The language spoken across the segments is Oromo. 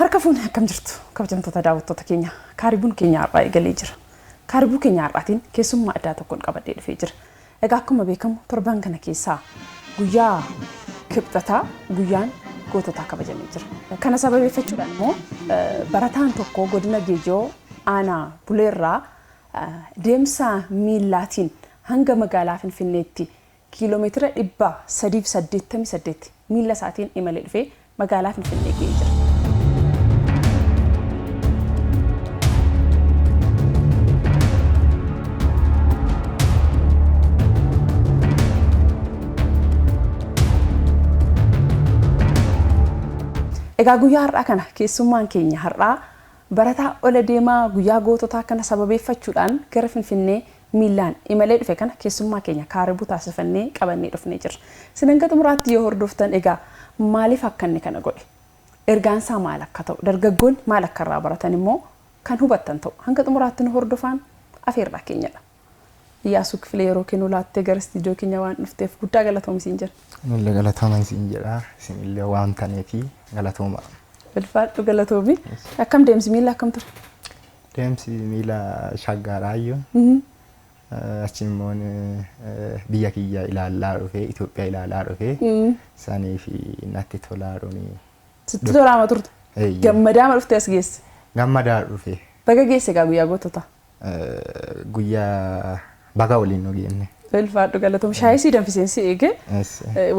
Harka fuune akkam jirtu kabajamtoota daawwattoota keenya kaaribuun keenya har'aa eegalee jira. Kaaribuu keenya har'aatiin keessummaa addaa tokkoon qabadhee dhufee jira. Egaa akkuma beekamu torban kana keessaa guyyaa kibxataa guyyaan goototaa kabajamee jira. Kana sababeeffachuudhaan immoo barataan tokko godina Geejoo aanaa Buleerraa deemsa miillaatiin hanga magaalaa Finfinneetti kiiloomeetira 388 miilla isaatiin imalee dhufee magaalaa Finfinnee ga'ee jira. Egaa guyyaa har'aa kana keessummaan keenya har'aa barataa ola deemaa guyyaa goototaa kana sababeeffachuudhaan gara Finfinnee miillaan imalee dhufe kana keessummaa keenya kaaribuu taasifannee qabannee dhufnee jirra. Isin hanga xumuraatti yoo hordoftan egaa maaliif akka inni kana godhe? Ergaan isaa maal akka ta'u? Dargaggoonni maal akka irraa baratan immoo kan hubattan ta'u. Hanga xumuraatti nu hordofaan afeerraa keenyadha. Iyyaasuu Kifilee yeroo kee nuu laattee gara istiidiyoo keenya waan dhufteef guddaa galatoomi siin jenna. Anillee galatooma isin jedha. Isinillee waan taneefi galatooma. Ulfaadhu galatoomi. Akkam deemsi miilla akkam ture? Deemsi miila shaggaadhaayyuu. Achi immoo biyya kiyya ilaalaa dhufee Itoophiyaa ilaalaa dhufee sanii fi natti tolaa dhuni. Sitti tolaama turte? Gammadaama dhuftee as geesse? Gammadaa dhufe. Baga geesse egaa guyyaa goototaa. Guyyaa baga waliin nu geenne. Ulfaadhu galatoomi. Shaayii sii danfiseen si eege.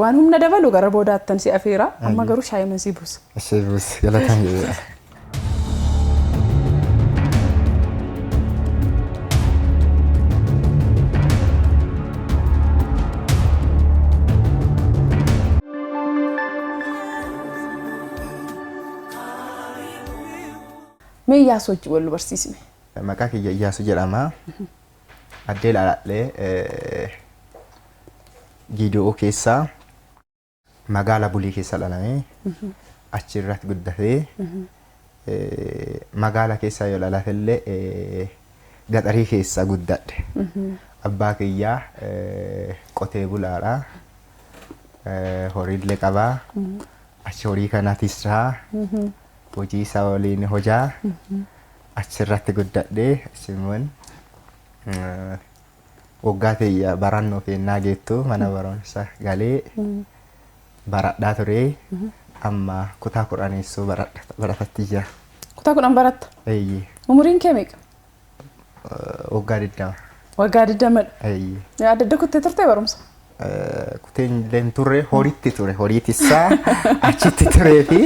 Waan humna dabalu gara boodaattan si afeera. Amma garuu shaayii man sii buusa. Ishee buusi galataan jedha. Mee Iyyaasuu wajjin wal nu barsiisime. Maqaa kiyya Iyyaasuu jedhama. Addee Laaladhee Giidoo keessaa magaala Bulii keessa dhalame. Achi irratti guddatee magaala keessa yoo dhalate illee gaxarii keessa guddadhe. Abbaa kiyyaa qotee bulaadha. Horiillee qabaa. Achi horii kana tisraa. Hojii isaa waliin hojaa. Achirratti guddadhee achiimmoo waggaa tiyya barannoo keennaa geettu mana barumsa galee baradhaa ture. Amma kutaa kudhaneessuu baratatti jira. Kutaa 10 baratta? Eeyyee. Umuriin kee meeqa? Waggaa 20. Waggaa 20dha. Eeyyee. Adda adda kuttee turtee barumsa? Kuteen illee hin turre horiitti ture horii tissaa achitti turee fi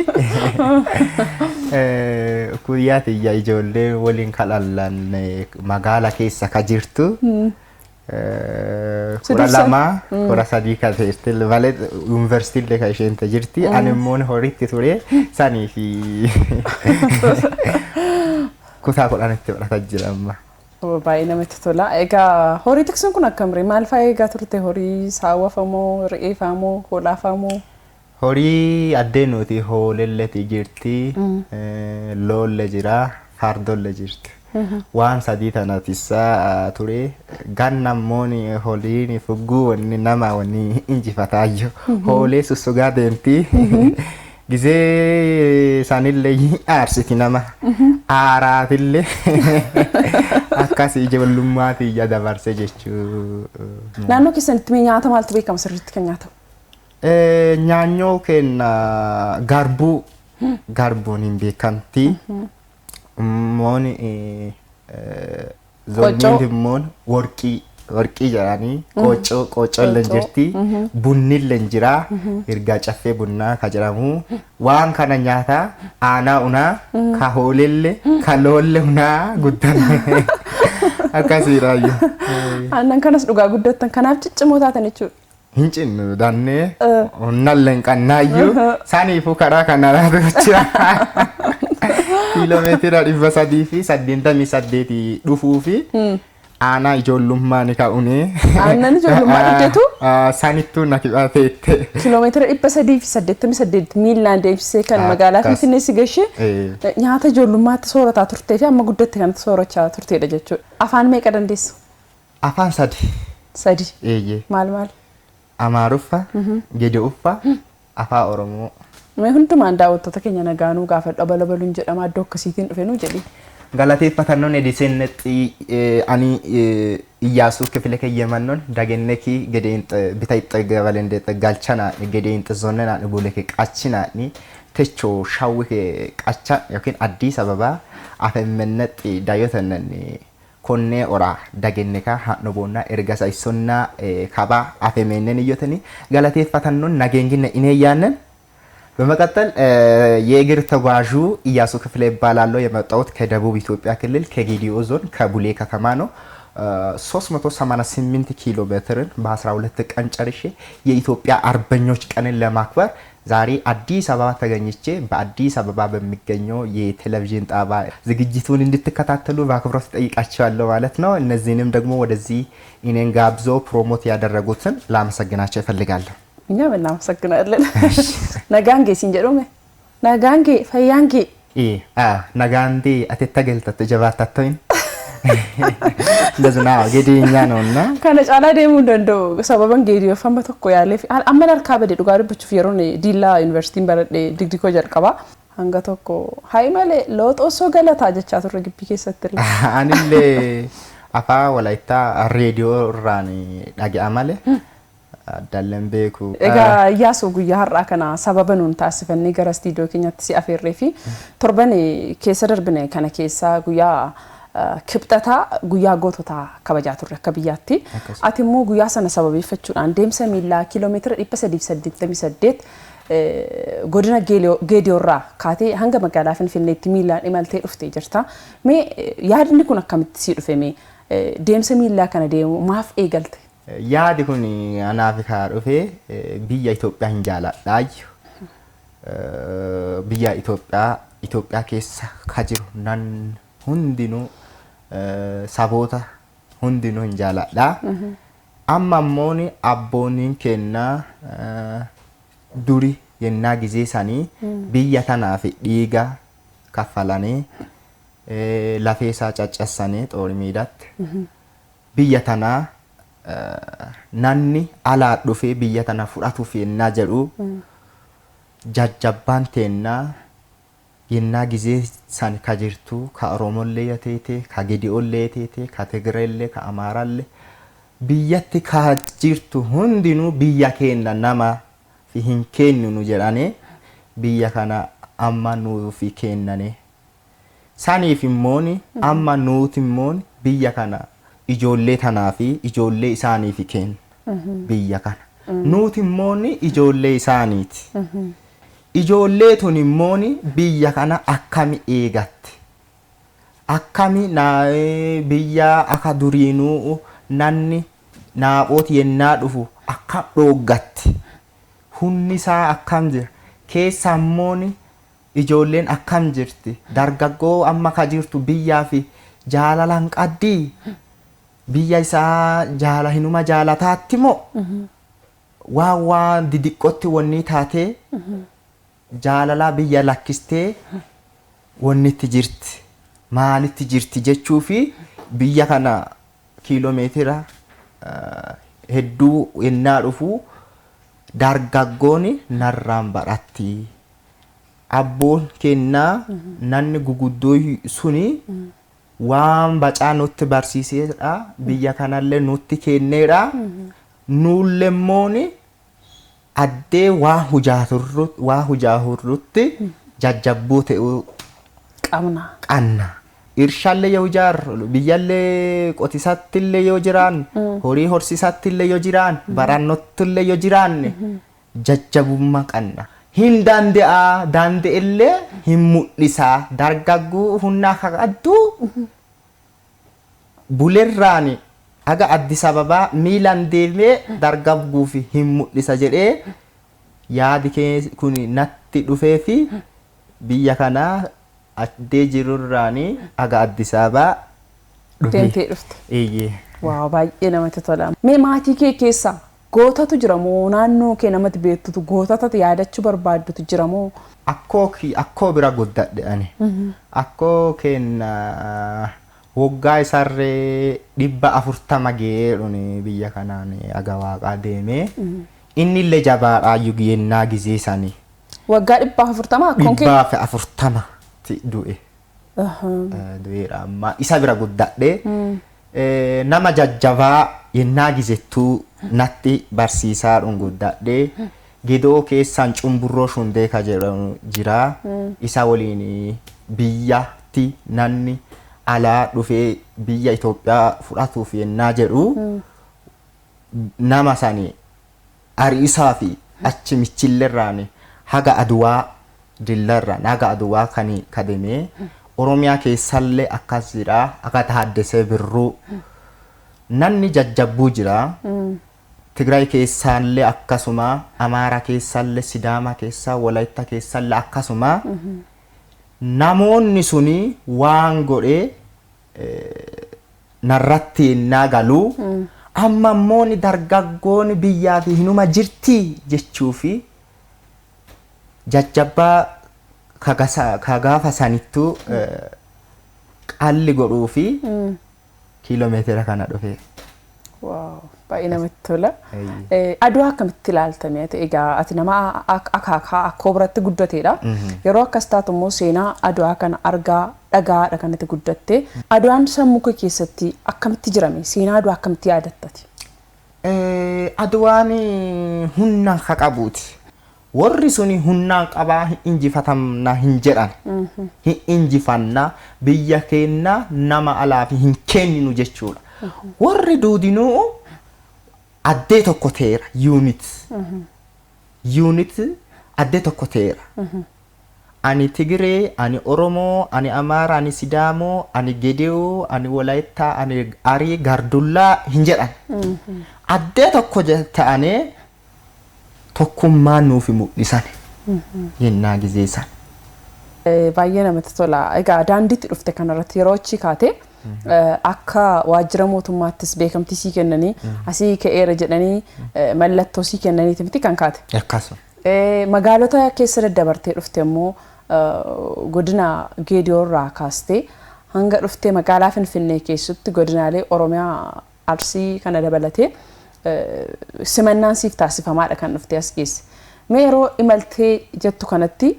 guyyaa tiyya ijoollee waliin kadhallan magaala keessa ka jirtu Si kudha dursa? lama 13 ka teeste malee yuunivarsiitii illee ka isheen ta jirti ani immoo horiitti ture sanii fi kutaa 10tti barataa jira amma. Oh, baay'ee namatti tola. Egaa horii tiksuun kun akkam ree? Maal fa'aa eegaa turte? Horii saawwa famoo, re'ee faamoo, hoolaa faamoo? Horii addee nuti hoolelleti jirti, loolle jira, fardolle jirti. Waan sadii tana tissaa ture. Ganna immoo horiin fugguu wanni nama wanni injifataayyo. Hoolee sussugaa deemti. Gizee sanillee hin aarsiti nama. Aaraatillee akkas ijoollummaa tiyya dabarse jechuu. Naannoo keessanitti mee nyaata maaltu beekama sirriitti kan nyaatamu? Nyaanyoo kenna garbuu garbuun hin beekamti. Moon Qoccoo. zooniin immoo warqii warqii jedhanii qooccoo qooccoollee Qooccoo. jirti. Bunnillee jira. Ergaa caffee bunnaa ka jedhamu. Waan kana nyaataa aanaa unaa ka hoolelle ka loolle unaa guddanne akkasiidha. Aannan kanas dhugaa guddattan kanaaf ciccimoo taatan jechuudha. Hin cinnu dannee onnallee hin qannaayyuu saniifuu karaa kanarraa jira. Kiiloomeetira 388 dhufuu fi aanaa ijoollummaa ni ka'uuni. Aannan ijoollummaa dhugdeetu? Sanittuu na kibaateette. Kiiloomeetira 388 miillaan deemsisee kan magaalaa Akkas. Finfinnee si gashee nyaata ijoollummaatti soorataa turtee fi amma guddatti kanatti soorachaa turteedha jechuudha. Afaan meeqa dandeessa? Afaan sadi. Sadi. Eeyyee. Maal maal? Amaaruffa, Gede'uffa, Afaan Oromoo. Mee hundumaan daawwattoota keenya nagaanuu gaafadhu abalabaluun jedhama iddoo akkasiitiin dhufe nuu jedhi. Galateeffatannoon ediseennetti ani Iyyaasuu Kifile keyyemannoon dagenneki gedeen bita ixxe gabalende galchana gedeen xizonnena buleke qachinaani techo shawwike qacha yookiin Addis Ababa afemmennetti dayotannen konne ora dagenneka ha'noboonna erga saissonna kaba afemennen iyyotani galateeffatannoon nageenginne ineeyyannen. በመቀጠል የእግር ተጓዡ ኢያሱ ክፍሌ ይባላለሁ። የመጣሁት ከደቡብ ኢትዮጵያ ክልል ከጌዲኦ ዞን ከቡሌ ከተማ ነው። 388 ኪሎ ሜትርን በ12 ቀን ጨርሼ የኢትዮጵያ አርበኞች ቀንን ለማክበር ዛሬ አዲስ አበባ ተገኝቼ በአዲስ አበባ በሚገኘው የቴሌቪዥን ጣቢያ ዝግጅቱን እንድትከታተሉ በአክብሮት ጠይቃቸዋለሁ ማለት ነው። እነዚህንም ደግሞ ወደዚህ እኔን ጋብዞ promote ያደረጉትን ላመሰግናቸው እፈልጋለሁ። እኛም እናመሰግናለን። Nagaan kee siin jedhume nagaan kee fayyaan kee. Nagaandi atetta galtattu jabaattattoin እንደዚህ ነው ጌዲኛ ነውና Kana caalaa deemuu hin danda'u. Sababan Geediyoof amma tokko yaalee fi amma harkaa bade dhugaa dubbachuuf yeroon Diillaa Yuunivarsiitiin baradhe digdii koo jalqaba. Hanga tokko hayi malee looxoo osoo galataa jechaa turre gibbii keessatti illee. Anillee afaan Walaayittaa reediyoo irraan dhaga'a malee addalleen beeku. Egaa Iyyaasuu guyyaa har'aa kana sababa nuun taasifannee gara istiidiyoo keenyatti si afeerree fi torban keessa darbine kana keessa guyyaa kibxataa guyyaa goototaa kabajaa turre akka biyyaatti. Ati immoo guyyaa sana sababeeffachuudhaan deemsa miillaa kiiloomeetira 388 godina Geediyoorraa kaatee hanga magaalaa Finfinneetti miillaan imaltee dhuftee jirta. Mee yaadni kun akkamitti sii dhufe mee deemsa miillaa kana deemu maaf eegalte? Yaadi kun anaaf kaa dhufe biyya Itoophiyaa hin jaaladhaayyu. Biyya Itoophiyaa Itoophiyaa keessa ka jiru nan hundinuu saboota hundinuu hin jaaladha. Amma ammoo abbooniin kennaa duri yennaa gizee sanii biyya tanaaf dhiiga kaffalanii lafee isaa caccassanii xoori miidhaatti biyya tanaa nanni alaa dhufee biyya tana fudhatuuf yennaa jedhu jajjabbaan teennaa yennaa gizee san ka jirtu ka Oromollee yateete ka Gedi'ollee yateete ka Tigireellee ka Amaarallee biyyatti ka jirtu hundinuu biyya keenna nama fi hin kenninu jedhanii biyya kana amma nuufi kennane. Saniif immoon amma nuuti immoon biyya kana ijoollee tanaa fi ijoollee isaaniif kenna biyya kana. Nuuti immoon ijoollee isaaniiti. Ijoollee tun immoon biyya kana akkami eegatte? Akkami biyya akka duriinuu nanni naaphooti yennaa dhufu akkam dhooggatte? Hunni isaa akkam jira? Keessa immoon ijoolleen akkam jirti? Dargaggoo amma ka jirtu biyyaa fi jaalalaan qaddii? Biyya isaa jaala hinuma jaalataatti moo? Waan waan didiqqootti wanni taatee jaalalaa biyya lakkistee wannitti jirti maalitti jirti jechuu fi biyya kana kiiloomeetira hedduu yennaa dhufu dargaggoon narraan baratti. Abboon kennaa nanni guguddoo suni waan bacaa nutti barsiiseedha. Biyya kanallee nutti kenneedha. Nuullee immoon addee waa hujaahurrutti jajjabboo ta'uu qabna. Qanna. Irshaallee yoo ijaarru biyyallee qotisattillee yoo jiraan horii horsiisattillee yoo jiraan barannottillee yoo jiraanne jajjabummaa qanna. Hin danda'a danda'ellee hin mul'isaa dargaggoo humnaa qabdu bulerraan haga Addis Ababaa miilaan deemee dargagguuf hin mul'isa jedhee yaadi kun natti dhufee fi biyya kanaa addee jirurraanii haga Addis Ababaa dhufee. Deemtee dhufte. Eeyyee. Waaw baay'ee namatti tola. Mee maatii kee keessa gootatu jira moo naannoo kee namatti beektutu gootatu yaadachuu barbaaddutu jira moo? Akkoo bira guddadhe ani. Akkoo kenna waggaa isaarree 440 ga'eedhuun biyya kanaan aga waaqaa deemee Inni illee jabaadhaayyuu yennaa gizee sanii. Waggaa 140 akkoon kee? 140 du'e. Du'eera amma isa bira guddadhee nama jajjabaa yennaa gizettuu natti barsiisaadhuun guddadhee Gedoo keessaan Cumburroo Shundee ka jedhamu jira. Isa waliin biyyatti namni alaa dhufee biyya Itoophiyaa fudhatuuf yennaa jedhu nama sani ari'isaa fi achi michillerraan haga Aduwaa Dillarraan haga Aduwaa kan kademee Oromiyaa keessallee akkas jira akka Taaddesee Birruu namni jajjabbuu jira. Tigraay keessaallee akkasuma, Amaara keessallee, Sidaama keessa, Walaayittaa keessallee akkasuma. Namoonni suni waan godhee narratti yennaa galuu amma immoo dargaggoon biyyaa fi hinuma jirti jechuufi jajjabbaa ka gaafa sanittuu qalli godhuufi kiiloomeetira kana dhufee. Wow, baay'ee namatti tola. Adwaa akkamitti ilaaltame ati? Egaa ati nama akaakaa akkoo biratti guddateedha. Yeroo akkas taatu immoo seenaa Adwaa kana argaa dhagaadha kanatti guddatte. Adwaan sammuu kee keessatti akkamitti jirame? Seenaa Adwaa akkamitti yaadattati? Adwaan humna ka qabuuti. Warri suni humnaan qabaa hin injifatamna hin jedhan. Hin injifanna biyya keenya nama alaaf hin kenninu jechuudha. Warri duudinuu addee tokko teera unit. Unit addee tokko teera. Ani Tigiree, ani Oromoo, ani Amaara, ani Sidaamoo, ani Gede'oo, ani Walaayittaa, ani Arii, Gardullaa hin jedhan. Addee tokko ta'anii tokkummaa nuuf mul'isan yennaa gizee san. Baay'ee namatti tola. Egaa daandiitti dhufte kanarratti yeroo achii kaate akka waajjira mootummaattis beekamtii sii kennanii asii ka'eera jedhanii mallattoo sii kennaniiti miti kan kaate. Akkasuma. Magaalota keessa daddabartee dhufte immoo godina Geediyoo irraa kaastee hanga dhuftee magaalaa Finfinnee keessatti godinaalee Oromiyaa Arsii kana dabalatee simannaan siif taasifamaadha kan dhuftee as geesse. Mee yeroo imaltee jettu kanatti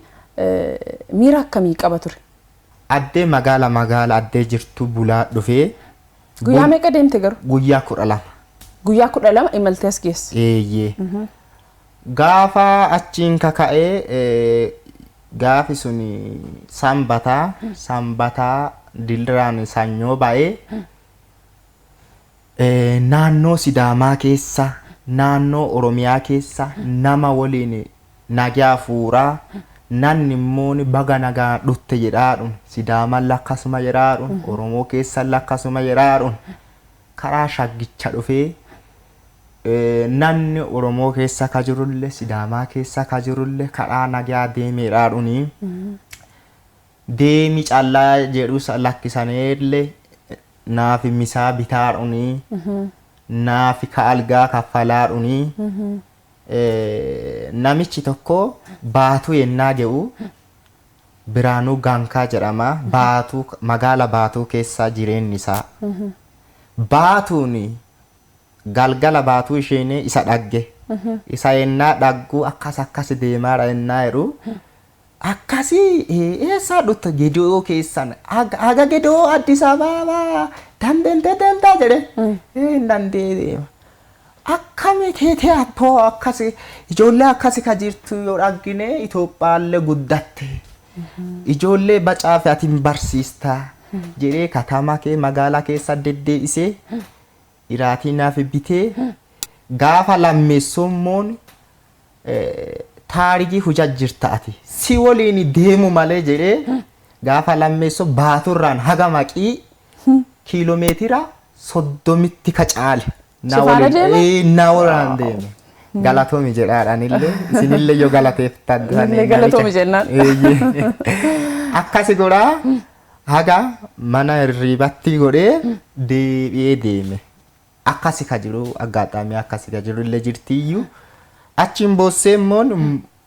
miira akkamii qaba ture? Addee magaala magaala addee jirtu bulaa dhufee. Guyyaa meeqa deemte garuu? Guyyaa 12. Guyyaa 12 imaltee as geesse. Eeyyee. Gaafa achiin kaka'ee gaafi sun sanbataa sanbataa dilraan sanyoo ba'ee naannoo Sidaamaa keessa naannoo Oromiyaa keessa nama waliin nagaa fuuraa namni immoo baga nagaa dhufte jedhaadhuun Sidaamaan akkasuma jedhaadhuun Oromoo keessa akkasuma jedhaadhuun karaa shaggicha dhufee namni Oromoo keessa ka jirullee Sidaamaa keessa ka jirullee karaa nagaa deemeedhaadhuun deemi callaa jedhu lakkisaneellee naafi misaa bitaadhuun naafi ka algaa kaffalaadhuun namichi tokko Baatuu yennaa jedhu Biraanuu Gaankaa jedhama. Baatuu magaala Baatuu keessa jireenyi isaa. Baatuun galgala Baatuu isheen isa dhagge. Isa yennaa dhaggu akkas akkas deemaadha yennaa jedhu. Akkasii eessaa dhufta Geediyoo keessan haga Geediyoo Addis Ababaa dandeentee deemtaa jedhe. Hin dandee deema. Akkami teetee abboo akkasi ijoollee akkasi ka jirtu yoo dhaggine Itoophiyaallee guddatte. Ijoollee bacaa fi ati hin barsiistaa jedhee katama kee magaalaa keessa deddeebisee iraatii naaf bitee gaafa lammeessummoon taarikii hojaa jirta ati si waliin deemu malee jedhee gaafa lammeessoo baaturraan haga maqii kiiloomeetira 30tti ka caale. Si faana deeme? Na waliin deeme. Galatoomi jedhaadhaan illee isinillee yoo galateeftan. Illee galatoomi jennaan. Akkasi godhaa haga mana hirribatti godhee deebi'ee deeme. Akkasi ka jiru aggaadhaamii akkasi ka jiru illee jirtiyyuu. Achiin boossee immoo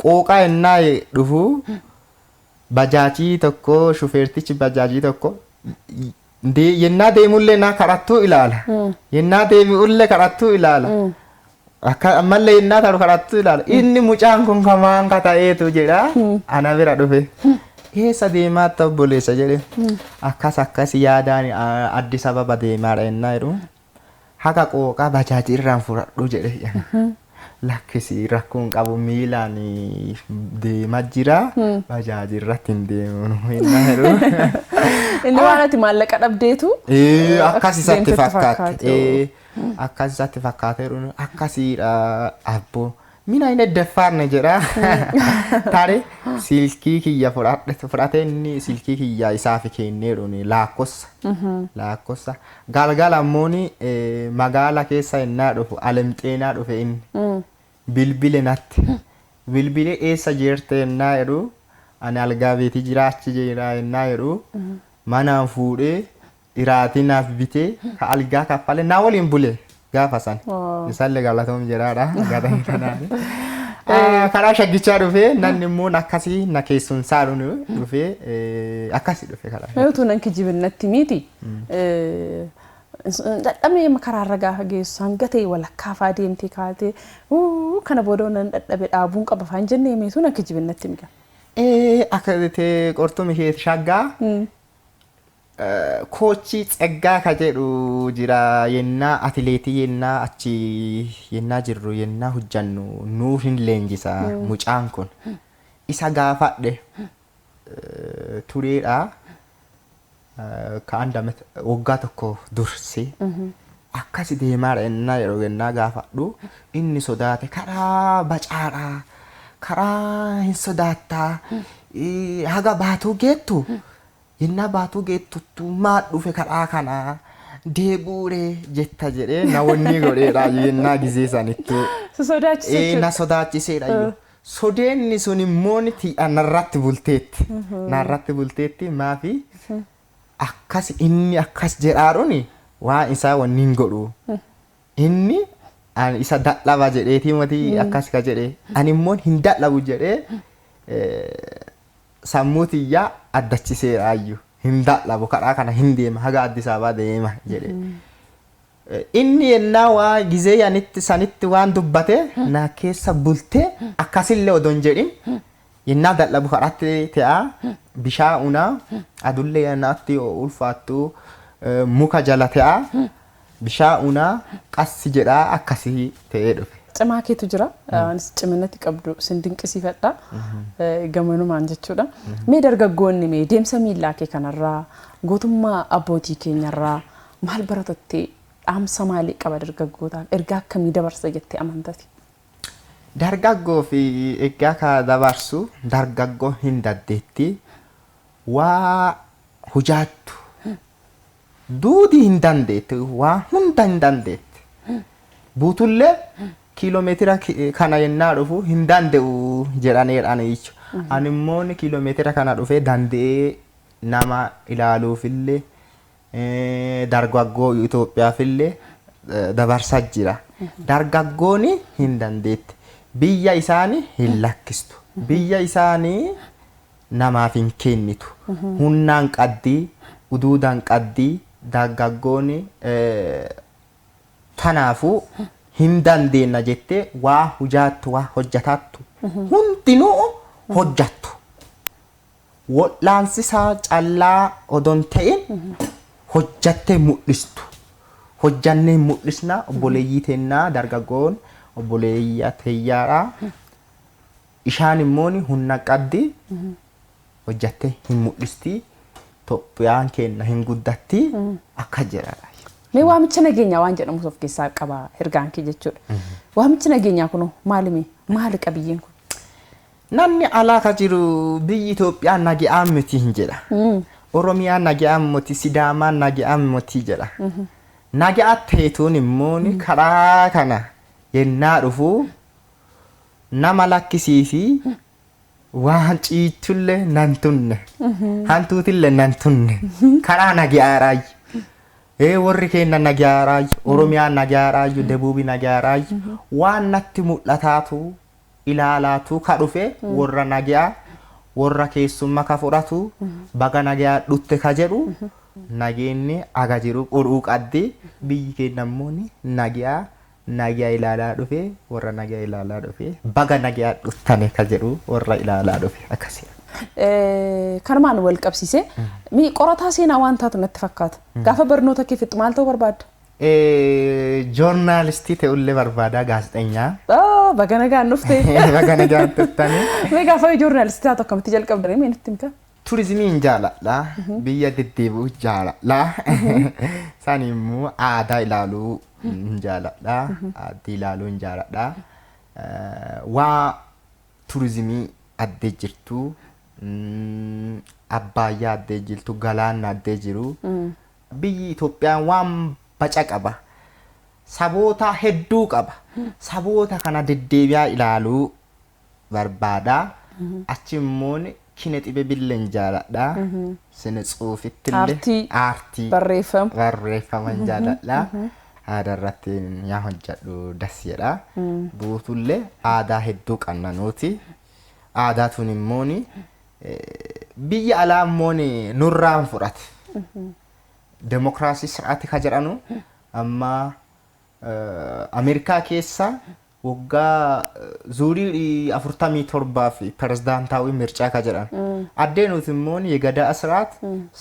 qooqaa ennaa dhufu bajaajii tokko shufeertichi bajaajii tokko yennaa deemullee naa kadhattuu ilaala. Yennaa deebi'ullee kadhattuu ilaala. Akka ammallee innaa taru karattu ilaala. Inni mucaan kun kamaan ka ta'eetu jedha. Ana bira dhufe. Eessa deemaatti obboleessa jedhe. Akkas akkas yaadaan Addis Ababa deemaadha innaa jedhu. Haga qooqaa bajaajii irraan fudhadhu jedhe. Lakkisi rakkoon qabu miilaan deemaa jira. Bajaajii irratti hin deemu innaa jedhu. Inni waan ati maallaqa dhabdeetu. Akkas isatti fakkaate. Akkas isatti fakkaate akkasiidha abboo. Mina inni daffaarne jedha. Tare silkii kiyya fudhate inni silkii kiyya isaaf kenneedhuun laakkossa. Laakkossa. Galgala ammoo magaala keessa innaa dhufu alemxeenaa dhufe inni. Bilbile natti. Bilbile eessa jirte innaa jedhu ani algaa beetii jira achi jira innaa jedhu manaan fuudhee dhiraatii naaf bitee ka algaa kaffale naa waliin bule. Gaafa san isaallee galatoom jedhaadha galatanii kanaan. Karaa shaggichaa dhufee namni immoo akkasii na keessumsaa dhufee akkasii dhufe karaa. Mee utuu nan kijibinnatti miti. Dadhabee karaarra gaafa geessu hanga ta'e walakkaa fa'aa deemtee kaatee kana booda nan dadhabe dhaabuun qaba fa'aan jennee meetuu nan kijibinnatti miga. Akka qortummi ishee shaggaa. Koochii Tsaggaa ka jedhu jira yennaa atileetii yennaa achi yennaa jirru yennaa hojjannu nuuf hin leenjisa mucaan kun. Isa gaafadhe tureedha. Ka andamit waggaa tokko dursi. Akkasi deemaadha yennaa yeroo yennaa gaafadhu inni sodaate karaa bacaadha karaa hin sodaattaa haga baatuu geettu. Yennaa baatuu geettuttu maa dhufe karaa kanaa deebuuree jetta jedhee na wanni godheedha yennaa gizee sanittuu. Na sodaachiseedha iyyuu. Sodeenni sun immoo narratti bulteetti. Narratti bulteetti maafi akkas inni akkas jedhaaruun waan isaa wanni hin godhu. Inni isa dadhaba jedheetii mati akkas ka jedhee ani immoo hin dadhabu jedhee sammuu tiyyaa addachiseera iyyuu hin dadhabu karaa kana hin deema haga Addis Ababaa deema jedhe. Inni yennaa waa gizee sanitti waan dubbate na keessa bultee akkasillee odoo hin jedhin yennaa dadhabu karaatti ta'a bishaan unaa adullee yennaatti ulfaattu muka jala ta'a bishaan unaa qassi jedhaa akkasii ta'ee dhufe. Cimaa keetu jira. Anis ciminatti qabdu sin dinqisiifadha. Gamanumaan jechuudha. Mee dargaggoonni mee deemsa miillaa kee kanarraa gootummaa abbootii keenyarraa maal baratattee dhaamsa maalii qaba dargaggootaaf ergaa akkamii dabarsa jettee amantati? Dargaggoo fi ergaa ka dabarsu dargaggoo hin dandeetti waa hujaattu duudii hin dandeetti waa hunda hin dandeetti buutullee kiiloomeetira kana yennaa dhufu hin danda'u jedhaneedhaan jechuudha. Ani immoo kiiloomeetira kana dhufee danda'ee nama ilaaluufillee dargaggoo Itoophiyaafillee dabarsaa jira. Dargaggoon hin dandeetti. Biyya isaanii hin lakkistu. Biyya isaanii namaaf hin kennitu. Humnaan qaddii, uduudaan qaddii dargaggoon kanaafuu hin dandeenna jettee waa hujaattu waa hojjataattu hundinuu hojjattu. Wal'aansisaa callaa odoon ta'in hojjattee mul'istu. Hojjannee mul'isna obboleeyyii teennaa dargaggoon obboleeyyaa teeyyaadha. Ishaan immoo humna qabdi hojjattee hin mul'isti. Itoophiyaan keenya hin guddatti akka jedhadha. Mee waamicha nageenyaa waan jedhamu of keessaa qaba ergaan kee jechuudha. Waamichi nageenyaa kun maalimi? Maali qabiyyeen kun? Namni alaa ka jiru biyyi Itoophiyaa nagaan miti hin jedha. Oromiyaan nagaan miti, Sidaamaan nagaan miti jedha. Nagaa ta'etuun immoo karaa kana yennaa dhufu nama lakkisii fi waan ciichullee nan tunne hantuutillee nan tunne karaa nagaaraayyu. Warri keenya nagaaraayyu, Oromiyaan nagaaraayyu, Debuubi nagaaraayyu waan natti mul'ataatu ilaalaatu ka dhufe warra nagaa warra keessummaa ka fudhatu baga nagaa dhutte ka jedhu nageenyi aga jiru quruu qabdi biyyi keenya immoo nagaa Nagaa ilaalaa dhufe, warra nagaa ilaalaa dhufe, baga nagaa dhuftane ka jedhu warra ilaalaa dhufe akkasii. Kanumaan wal qabsiisee mi qorataa seenaa waan taatu natti fakkaata. Gaafa barnoota kee fixxu maal ta'uu barbaadda? Joornaalistii ta'ullee barbaada, gaazexeenyaa. Baga nagaan dhufte. Baga nagaan dhuftani. Mee gaafa joornaalistii taatu akkamitti jalqabda mee nutti himta? Turizimii hin jaaladha. Biyya deddeebi'uu jaaladha. Isaan immoo aadaa ilaaluu hin jaaladha. Aadaa ilaaluu hin jaaladha. Waa turizimii addee jirtu, abbaayyaa addee jirtu, galaanna addee jiru. Biyyi Itoophiyaan waan baca qaba. Saboota hedduu qaba. Saboota kana deddeebi'aa ilaaluu barbaada. Achi immoo kine xibebillee hin jaaladha. Sine tsuufittillee. Aartii. Aartii. Barreeffama. Barreeffama hin jaaladha. Aadaa irratti yaa hojjedhu das jedha. Buutullee aadaa hedduu qabna nuti. Aadaa tun immoo biyya alaa immoo nurraan fudhate. Demokiraasii sir'aati ka jedhanu amma Ameerikaa keessa waggaa zuurii 47 fi pirezidaantaawii mircaa ka jedhan. Addee nuti immoo የገዳ ስርዓት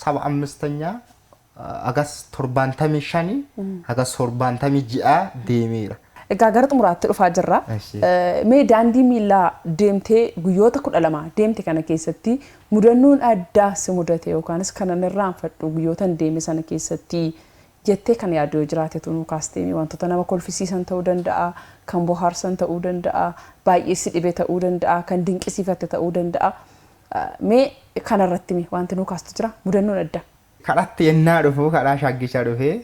75ኛ agas 75 agas 76 deemeera. Egaa gara xumuraatti dhufaa jirra. Mee daandii miillaa deemtee guyyoota 12 deemte kana keessatti mudannoon addaa si mudate yookaanis kanan irraanfadhu guyyoota deeme sana keessatti jettee kan yaaddu yoo jiraate tunuu kaastee wantoota nama kolfisiisan ta'uu danda'a, kan bohaarsan ta'uu danda'a, baay'ee si dhibe ta'uu danda'a, kan dinqisiifatte ta'uu danda'a. Mee kanarratti mee wanti nuu kaastu jira mudannoon addaa? Kadhatti yennaa dhufu kadhaa shaggicha dhufee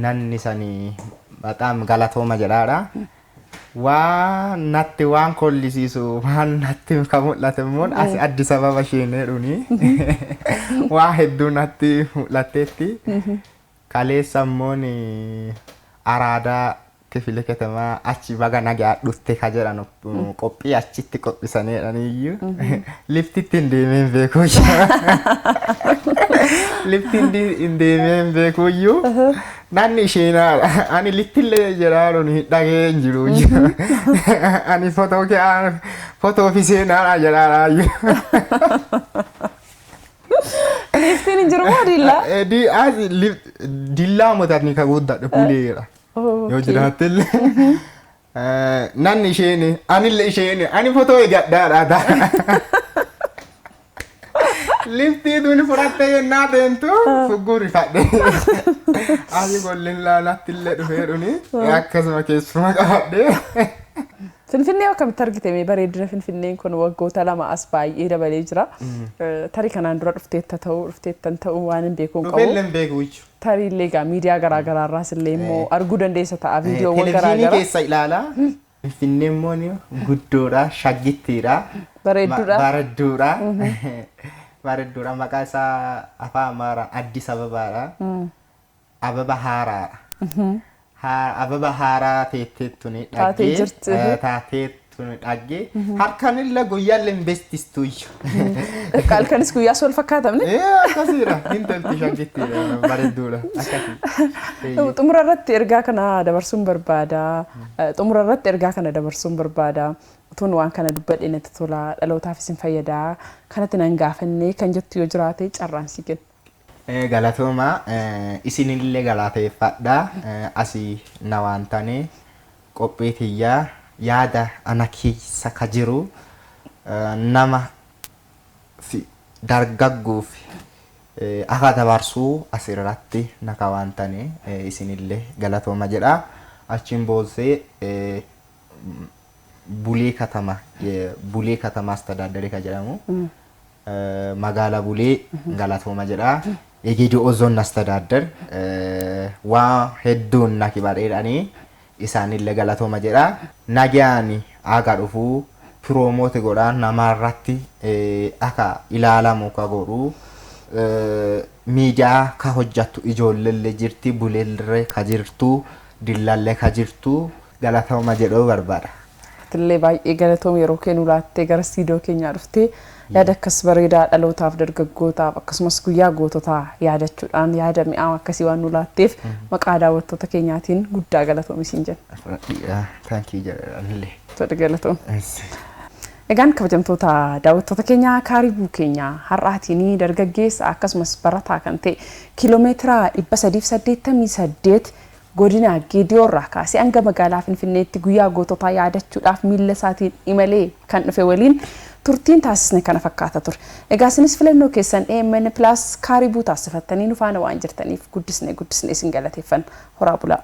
nanni sanii በጣም galatooma jedhaadha. Waan natti waan kollisiisu waan natti ka mul'ate immoo as Addis Ababa isheenee dhuni waa hedduu natti mul'atteetti. Kaleessa immoo Araadaa kifile katamaa achi baga nagaa dhufte ka jedhan qophii achitti qophisaneedhaniyyuu liftitti hin deemeen beekuu, lifti hin deemeen beekuyyuu nanni isheenaadha. Ani liftillee jedhaa hin dhagee hin jiru, ani fotoo kee fotoo fi seenaadha jedhaadhaayyuu. Liftiin hin jiru moo dillaa? Dillaa motatni ka guddadhe buleera. Yoo jiraattellee. Nanni isheen anillee isheen ani fotoo eegadhaadha. Liftii tuni fudhattee yennaa deemtu fugguu rifadhe. Asi golleen laalatti illee dhufee dhuni akkasuma keessuma qabadhe. Finfinnee akkamitti argite mee bareedina Finfinneen kun waggoota 2 as baay'ee dabalee jira. Tarii kanaan dura dhufteetta ta'uu dhufteettan ta'uu waan hin beekuun qabu. Dhufeellee hin beeku jechuudha. Tarii illee egaa miidiyaa garaa garaa irraas illee immoo arguu dandeessa ta'a viidiyoowwan garaa Televezyiinii garaa. keessa ilaalaa. Finfinneen immoo guddoodha, shaggittiidha. Bareedduudha. Bareedduudha. Bareedduudha. Maqaa isaa afaan Amaaraan Addis Ababaadha. Ababa haaraadha. Ababa haaraa teetteettuni Taatee dhaggee. jirti. Taateettuni dhaggee. Harkanillee guyyaallee hin beestistuuyyu. Halkanis guyyaas wal fakkaatamne. Akkasiidha. Hin tolti, shaggittiidha. Bareedduudha. Akkasii. Xumura irratti ergaa kana dabarsuun barbaada. Xumura irratti ergaa kana dabarsuun barbaada. Utuun waan kana dubbadhe natti tola, dhalootaaf isin fayyada. Kanatti nan gaafannee kan jettu yoo jiraate carraan si kenna. Galatooma, isinillee galateeffadha. Asii na waan tane qophii tiyyaa yaada ana keessa ka jiru nama fi dargaggoof akka dabarsuu asirratti na ka waan tane isinillee galatooma jedha. Achiin booddee Bulee katama, Bulee katama astadaaddaree ka jedhamu magaala Bulee galatooma jedha. Eegidoo Ozoon astadaaddar waa hedduun na kibareedhanii isaanillee galatooma jedha. Nagaan aga dhufuu promote godhaa namarratti akka ilaalamu ka godhu miidiyaa ka hojjattu ijoolleellee jirti, Buleellee ka jirtu, Dillallee ka jirtu galatooma jedhuu barbaada. Atillee baay'ee galatoom, yeroo kee nu laattee gara istiidiyoo keenyaa dhuftee yaada akkas bareedaa dhalootaaf, dargaggootaaf, akkasumas guyyaa goototaa yaadachuudhaan yaada mi'aawa akkasii waan nu laatteef maqaa daawwattoota keenyaatiin guddaa galatoomi siin jenna. Thank you jedhanillee. Tole, galatoom. Egaan kabajamtoota daawwattoota keenyaa, kaaribuu keenya har'aatiin dargaggeessa akkasumas barataa kan ta'e kiiloomeetira 388 godina Geediyoorraa kaasee hanga magaalaa Finfinneetti guyyaa goototaa yaadachuudhaaf miila isaatiin imalee kan dhufe waliin turtiin taasisne kana fakkaata ture. Egaa isinis filannoo keessan AMN Plus kaaribuu taasifattanii nu faana waan jirtaniif guddisne guddisne isin galateeffanna. Horaa bulaa.